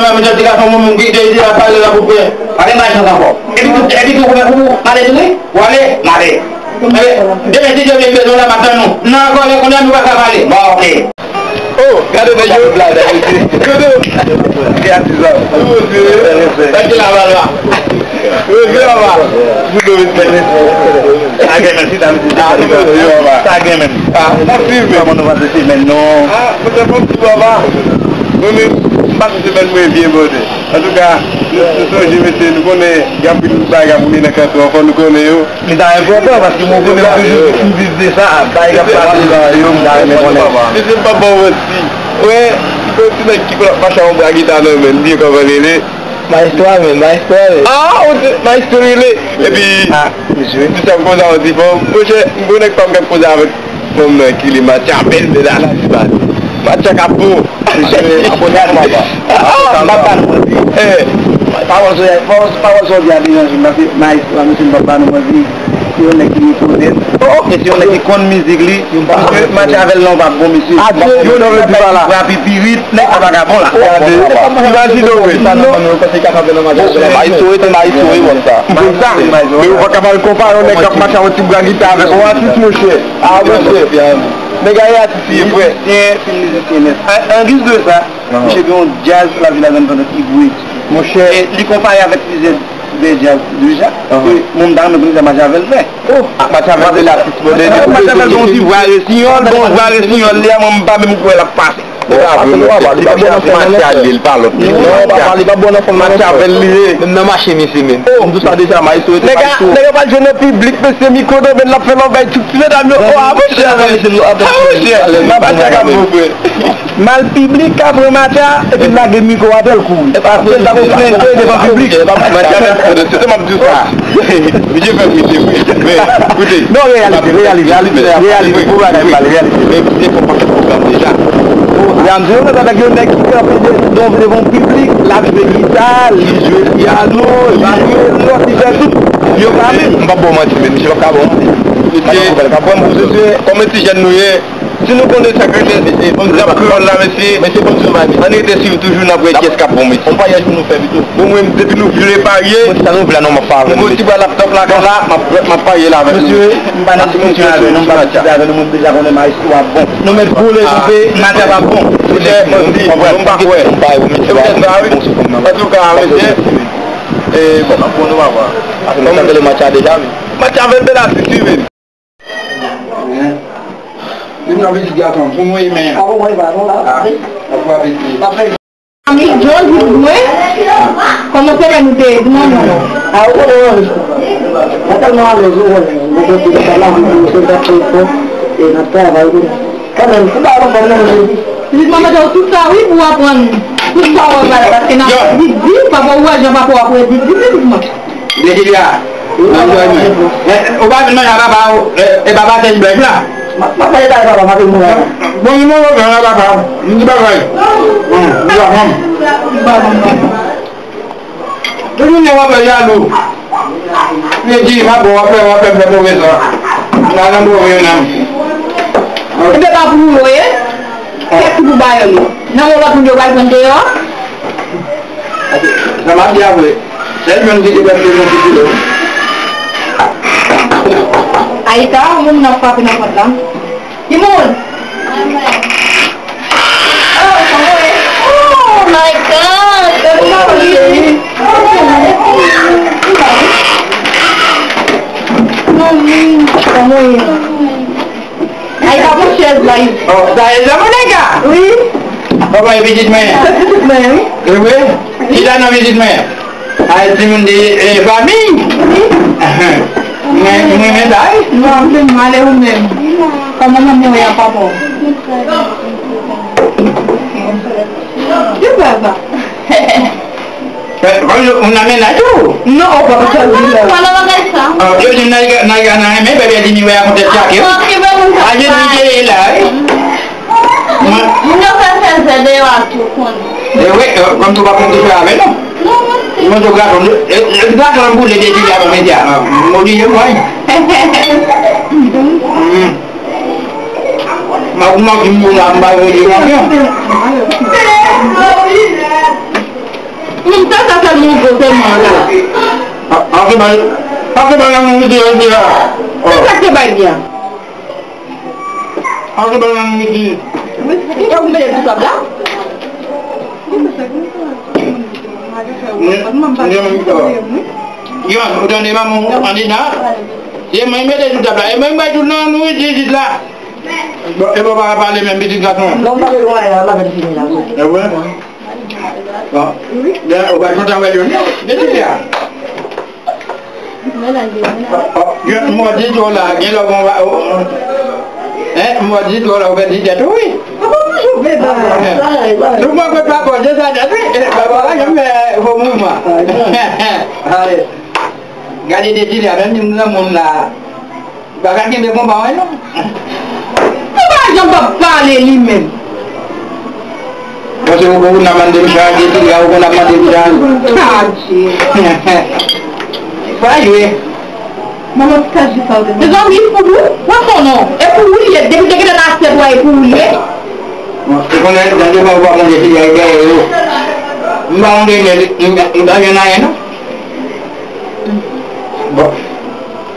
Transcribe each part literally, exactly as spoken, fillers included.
mwen, mwen, mwen, ti gason, mwen, mwen, ki te di la, pale la pou pè. Pa gen bay chans ankò. Epi tou, epi tou, ou, ou, ou, male tou, wi? Ou ale? Male. Male. Demen, si Dye vle, bezwen la, m ap tann nou. Nan kòlè, kounye a, nou pa ka pale. Bon, oke. Oh, gade nèg yo. Gade. Gade atizan. Gade laval la. Yo, yo, yo, yo. Sa gen menm, si ta mete. Ah, yo, yo, yo. Sa gen menm. Ah, n ap swiv, men. Kòman nou pase semèn, non? Ah, mwen, se fòm tou, papa. Mwen menm, m pase semèn mwen byen, brother. Antouka, nou, nou sonje, mesye, nou konnen gen anpil bagay k ap woule nan kanton an, fò nou konnen yo. Li ta enpòtan, paske mwen konnen m toujou, m viv de sa, bagay k ap pase nan yo, m ta renmen konnen. Mesye, m p ap ba w manti. Wè, se yon ti nèg ki konn ap mache ak yon bra gita nan men l, li kòman rele? Maestro a menm, maestro a menm. Ah, ou se maestro rele. Epi, ah, mesye, ti sa m konn sa yon ti fanm. Monchè, m konnen nèg pa m k ap koze avèk fanm nan ki li Matya bèl bèl a la di baz. Matya ka bon. Mesye, abone ak papa. Ah, m pa ba nou manti. Eh. Pawòl sa, pawòl, pawòl sa w di a deranje m, paske maestro a, mesye, m pa ba nou manti. Se yon nèg ki rekonèt. E se yon nèg ki konn mizik li. Paske Matjavèl lan pa bon, mesye. Yon nèg ki pa pipirit, nèg sa pa ka bon la. Imajine w, wi. Maestro ete maestro, wi, wòm sa. Men ou pa ka pral konpare yon nèg k ap mache ak yon ti bra gita avèk yon atis, monchè. A, monchè. Nèg la e atis, li ye, frè. Mizisyen, se mizisyen nèt. An, an giz de sa, misye gen yon djaz Lavil Avèn pandan ki bwe. Monchè. E li konpare avèk plizyè de djaz deja. Ke moun ta renmen konn sa Matjavèl fè. Oh, Matjavèl se latis modèn. Matjavèl gen yon ti vwa resinyòl, gen yon vwa resinyòl li a, mwen m pa menm kwè l ap pase. Li pa bon nan fòm nan, monchè. Li pa bon nan fòm nan. Non, papa, li pa bon nan fòm nan, monchè. Matjavèl li ye. Menm nan mache, mesye, menm. Oh. M di w sa deja, maestro ete maestro. Nèg la, nèg la pral jwenn nan piblik, mesye, mikwo nan men l, l ap fè lòbèy tout sèt a, oh, a, monchè. A, monchè. Papa, sa ka bon vre. Mal piblik ka pran Matja epi l lage mikwo a, l kouri. Apre l ta konn flenke devan piblik. Se sa m ap di w sa. Misye fè misye wi. Men, koute. Non, reyalite, reyalite, reyalite, gwo bagay, pale, reyalite. Men misye fè pati pwogram deja. Jan m di w, nèg yo, nèg ki kanpe de, devan yon piblik, l ap jwe gita, li jwe pyano, li jwe lòt, li fè tout. Yo pa menm. M p ap ba w manti, men misye p ap ka ba w manti. Misye, kòm, kòm ti jèn nou ye, si nou konn de sa k rele, e, e, rap kreyòl la, mesye, ann rete swiv toujou, n ap wè kiyès k ap bon, mesye. Yon paryaj pou nou fè pito. Bon, mwen, depi nou vle parye, mwen, sa nou vle, non, m ap fè avè nou, mwen, ti bwa laptop la, la, m ap, m ap parye la avè nou. Mesye, m pa nan diskisyon avè nou, m pa nan diskisyon avè nou, mwen deja konnen maestro a bon. Nou mèt boule kanpe, Matjavèl ap bon. Se lè m di, mwen pa kwè. Se poutèt sa, wi. Antouka, mesye, e, bon, bon, nou va wè. Matjavèl bèl atis, wi. Vin nan pitit gason m, pou mwen, men. A, pou mwen, pa non, la. A, pou apeti. Anmil Jones, di mwen, kòman se lè nou te, di mwen, non. A, ou konnen, mwen, mwen tèlman alèz, ou konnen, mwen kote, mwen pa la, mwen se sa, se fò, e n ap travay, ou konnen. Kanmenm, se pa yon fòm, non, mwen di. Pitit mwen mete w tout sa, wi, pou w aprann tout sa w wè mal, paske n ap di, di, papa, ou wè jan papa w ap redi, di, pitit mwen. Desilia, nan zòrèy mwen. Ou pa vin manje ak papa w, e, e papa se yon blèj la. M ap pale bagay papa m ap mouri. Bon, li mouri, papa m. M di bagay. Bon, li pa fanm. Tout moun w ap fè jalou. Li di, m ap bon, w ap fè, w ap fè, m fè pwofesè. Nan, nan, pwofesè, nan. Se pa pou nou, ye? Kèk ki pou ba yo, non. Nan, yon lòt moun yo pral pran deyò. Sa m ap di a vre. Sèl moun ki te pral te yon ti kilo. Aita, yon moun nan frape nan pòt la. Ki moun? Oh, kòman w ye? Oh my God! Kòman w ye? Kòman w ye? Ay, pa pou chèz la, wi. Oh, sa e jan moun nèg la? Wi. Papa e pitit mwen. Se pitit mwen, wi. E vre? Chita nan pitit mwen. Ay, timoun de, e, fanmi. Wi. Mwen, mwen renmen sa, wi. Non, m te mal e ou menm. Kòman manmi w ye a, papa w? Ki papa? Bon, moun nan mennaj ou? Non, ou pa ka di la. Pale bagay sa. Ah, yo di m nan nan nan renmen bèbè di mi wè a konn tèt chake, wi. Ah, ok, men moun sa. Ah, je di ke la, wi. Moun yo fè fè zè deyò a tou konnen. E wi, kòm tou pa konn tou fè avè nou. Non, non, se. Mwen tou gason, e, e, gason an boule de di la, mwen di a, mwen oblije mwen. Hmm. Ma ou manke m yo la, m ba yo di manke. Moun sa, sa fè m yon gwo tèlman la. Pase bal, pase bal nan moun ki di, di la. Sa, sa se bay byen. Pase bal nan moun ki di. Wi, e ou mete sou tab la? Yo, ou tande manman w andedan. Se mwen ki mete sou tab la. E mwen ki bay tout nan nouriti isit la. Bon, e papa a pale menm, pitit gason an. Non, m pa bezwen anyen, m ap fini la. E vre? Bon. Byen, ou pa kontan wè Johnny? Johnny a. Oh, gen mòdi twò la, gen lè w gon, oh, oh. Hein, mòdi twò la, ou pèdi tèt ou, wi. Papa, mwen jwe ba. Nou pran kout papa, de sa tèt, wi. Eh, papa, pa janm fè fo mouvman. Ale. Gade de Jilya, menm si m granmoun la. Li pa ka kenbe konpa, wi, non. Li pa janm p ap pale, li menm. Bon, se ou konn ap mande m sa, de Jilya, ou konn ap mande m sa. Adje. Pa jwe. Manman ti kaz di sa ou te mande. Mezanmi, pou ou, pran son non. E pou ou li ye. Depi te gentan nan asyèt ou a, e pou ou li ye. Bon, se konnen, jan de fwa ou pa manje figi a dèyè yo. M pa manje nèg, m, m pa gen anyen, non. Bon.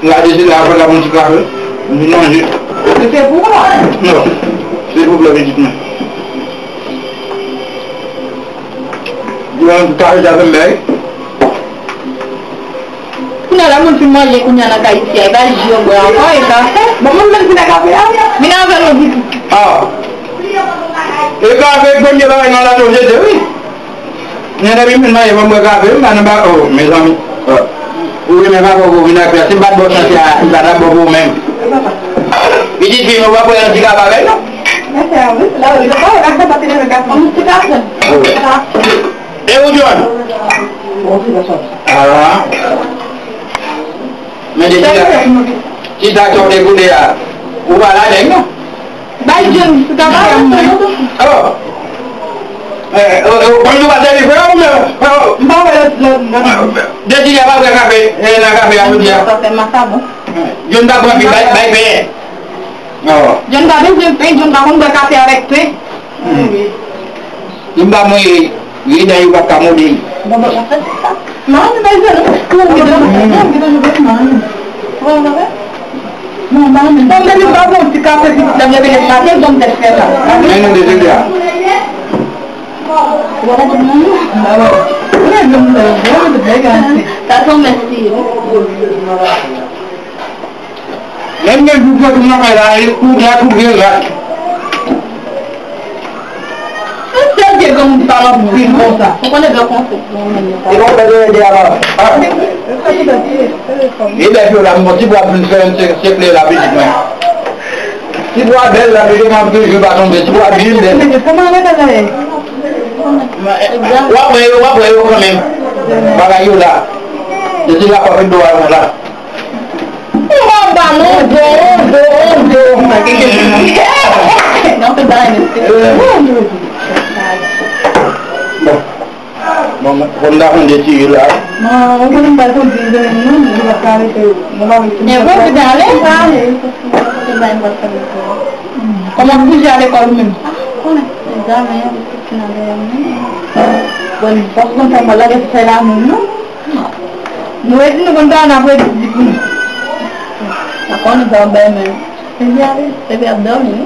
M gade se la, apre la, bon ti kafe. M vin manje. Se pou ou la? Non. Se pou blan pitit mwen. Di mwen, kafe sa fè m bèl. Kounye a la, moun fin manje, kounye a nan kay isi a, e pa ji yo bwè ankò, e kafe. Bon, moun menm ki nan kafe a, vin avè nou di tou. Ah. E kafe, premye bagay nan lato, se te, wi. Nèg la vin manje, ban m bwè kafe, m pa nan ba, oh, mezanmi. Oh. Ou renmen kafe, ou vin ak fè, si m pa t ba w santi a, m pa t ap ba w pou ou menm. Pitit fi, nou pa bwè yon ti kafe avè l, non? Mèsi a ou, wi, se la, wi, se pa ou, la, se pa ti renmen kafe, yon ti kafe. Oh. E ou, John? Ah. Men de ti sa, ti sa ke w te koute a, ou pa ladan l, non? Bay John, se ta pa yon. Oh. Eh, oh, oh, konn nou pa sèvi frè ou, men, oh. M pa wè lòt, lòt, lòt. De ti sa pa bwè kafe, eh, nan kafe a, jodi a. Sa fè m sa bon. John pa bwè pi, bay, bay pen. Oh. John pa bezwen pen, John pa konn bwè kafe avèk pen. Hmm. Wi. Li m pa mwen, li dan yo p ap ka mode. Bon, bon, sa fè sa. Non, li pa bezwen, non. Ou gen nan, ou gen nan, ou gen nan, ou gen nan. Non, non, non. Bon, men li pa bon, ti kafe, ti dam, leve lèt maten, bon, tèt fè sa. Men nou de jodi a. Wala, ti manman. Ba wè. Ou gen nan, ou gen nan, ou gen nan. Sa se yon mèsi. Menm gen jou kote m nan kay la, e kou de a kou vye rat. Ou serye granmoun pa anpil konsa. Ou konnen bèl konsa. E bon, bèl de a la. Ah. E bèl yo la, m bon, ti bwa plis fè m se, se ple la pitit mwen. Ti bwa bèl la, pitit mwen, plis jou pa tonbe. Ti bwa byen bèl. Kòman anlè bagay? W ap wè yo, w ap wè yo kanmenm. Bagay yo la. Yo te la pa vin do a la. Ou pa ba nou do, do, do. Non, se bagay mesye. Bon. Bon, bon, m ta konn detire la. Non, ou konnen m pa konn di, non, nou pa ka rete, nou pa rete. E bon, ou te ale? Ou pa ale, ou te bay m pa sa. Kòman pou jwe lekòl ou menm? Ah, konnen, egzamen, Bon, fòk konn sa mwen lage fè la menm, non? Nou redi nou konn sa, n ap redi pou nou. Dakò, nou sa bay men. Epi ale, epi ap dòmi, wi.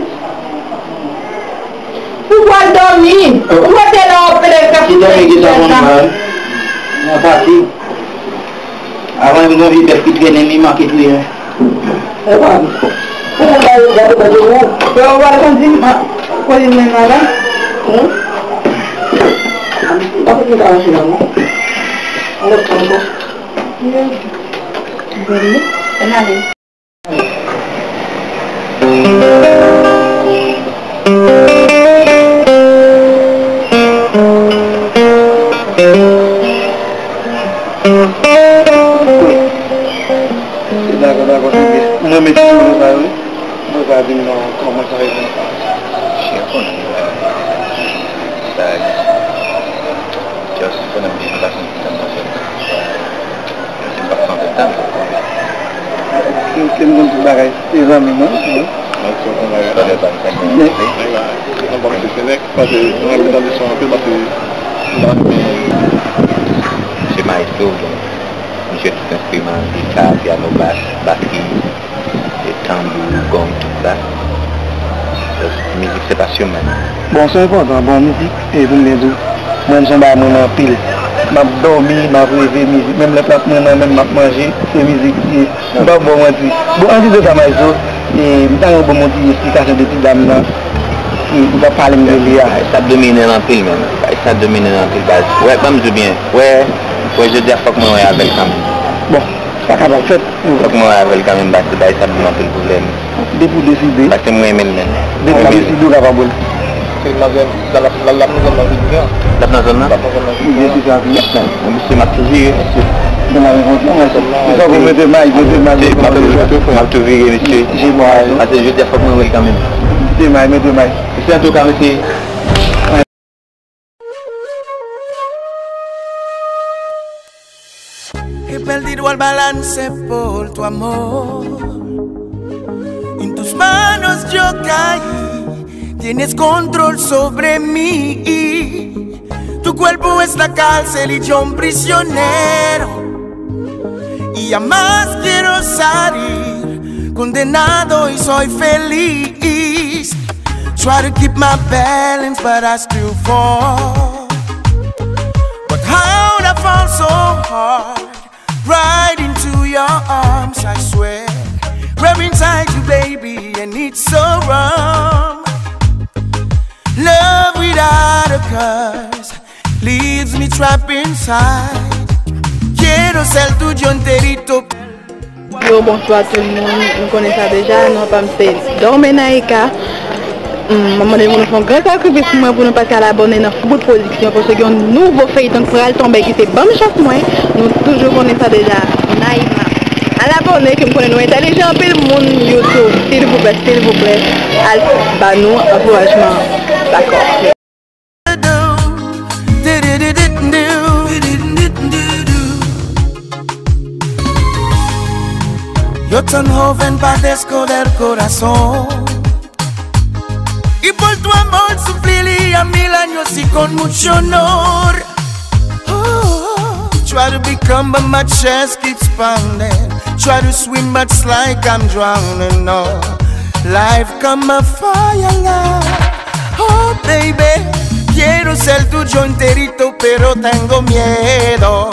Ou pral dòmi? Ou rete la, w ap pede kap. Ki dòmi ki sa konn mal? Nan pati. Avan yon vye bèf ki trennen, li manke touye. E pa vre. Pou moun ba yo gade bèf yo. Yo, w al kondi, ma, kondi mwen la. Hmm? Pa kondi ka ranse la, non. An lòt tan ankò. Yo. Bèl, wi. Ann ale. Dakò, dakò, se byen. Mwen menm tou, mwen pa, wi. Mwen pa vin nan kòman sa ye. Chien konnen sa. Just konnen m vin pa santi sa nan sèl. Si m pa t santi tan. Se, se m konn tout bagay. Se zanmi mwen, wi. Se maestro, bon. Misye tout enstriman, gita, pyano, bas, batri, e tanbou, gong, tout sa. Mizik se pasyon mwen. Bon, se enpòtan, bon, mizik, e pou m byen di w, mwen, se yon bagay mwen renmen anpil. M ap dòmi, m ap reve mizik. Menm lè plat mwen nan men m, m ap manje, se mizik li ye. M p ap ba w manti. Bon, andidan sa, maestro, e, m ta renmen w ban m yon ti esplikasyon de ti dam nan. E, ou t ap pale m de li a. Bagay sa domine l anpil, menm. Bagay sa domine l anpil, baz. Wè, ban m di w byen. Wè, wè, jodi a, fòk mwen wè avè l kanmenm. Bon, sa kapab fèt. Fòk mwen avè l kanmenm, paske bay sa ban m anpil pwoblèm. Depi w deside. Paske mwen renmen l, menm. Depi w deside, w kapab wè l. Se nan zòn, l ap, l ap, l ap nan zòn nan, wi, jan. L ap nan zòn nan? L ap nan zòn nan. Wi, byen si sa, wi. Bon, mesye, m ap tou vire, mesye. Bon, m ap rankontre w, mesye. Se sa pou mete may, mete may. M ap tou vire, m ap tou vire, mesye. Paske jodi a, fòk mwen wè l kanmenm. Mete may, mete may. Mesye, antouka, mesye. E bèl Igual balance por tu amor. En tus manos yo caí, tienes control sobre mí. Tu cuerpo es la cárcel y yo un prisionero. Y jamás quiero salir, condenado y soy feliz. Try to keep my balance, but I still fall. But how I fall so hard, right into your arms, I swear. We're inside you, baby, and it's so wrong. Love without a cause leaves me trapped inside. Quiero ser tuyo enterito. Yo, bonswa tout moun. Nou konnen sa deja, non pa m se Dorme Naika. Hmm, mwen mande pou nou fè yon gran sakrifis pou mwen pou nou pase al abòne nan Foubout Pwodiksyon paske gen yon nouvo feyton k pral tonbe ki se Ban m chans mwen. Nou toujou konnen sa deja. Naima. Al abòne ke m konnen nou entèlijan anpil moun YouTube. Silvouplè, silvouplè, al ba nou ankourajman. Dakò. Yo tan joven padezco del corazón. Y por tu amor sufrí a mil años y con mucho honor. Oh, try to become, but my chest keeps pounding. Try to swim, but it's like I'm drowning. No, life come a fire, love. Oh, baby, quiero ser tuyo enterito, pero tengo miedo.